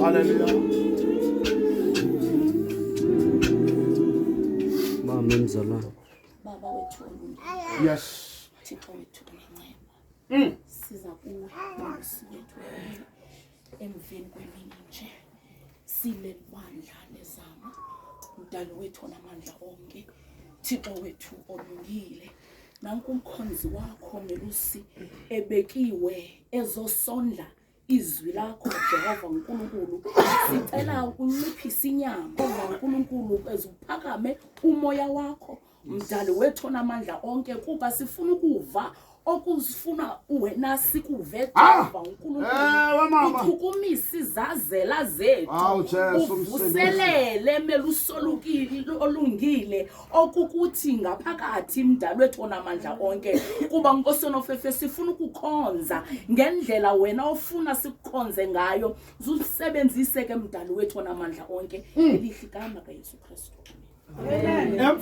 Hallelujah. Baba mzalwane. Baba wethu olungile. Yes. Thixo wethu onenceba. Siza kuwe Nkosi wethu emveni kwemini nje. Sile bandla lezama. Mdali wethu onamandla onke. Thixo wethu olungile. Nanku umkhonzi wakho melusi ebekiwe ezosondla izwi lakho Jehova uNkulunkulu sicela ukunciphisa inyama Jehova uNkulunkulu ezuphakame umoya wakho mdali wethu onamandla onke kuba sifuna ukuva okuzifuna wena sikuve Ah! Jehova uNkulunkulu Ewe, mama. uchukumisa izazela zethu Awu, Jesu, uvuselele melusolukile olungile okukuthi ngaphakathi mdali wethu onamandla onke kuba nkosi onofefe sifuna ukukhonza ngendlela wena ofuna sikukhonze ngayo zusebenzise ke mdali wethu onamandla onke elihle igama kaYesu Kristu. Amen. Amen.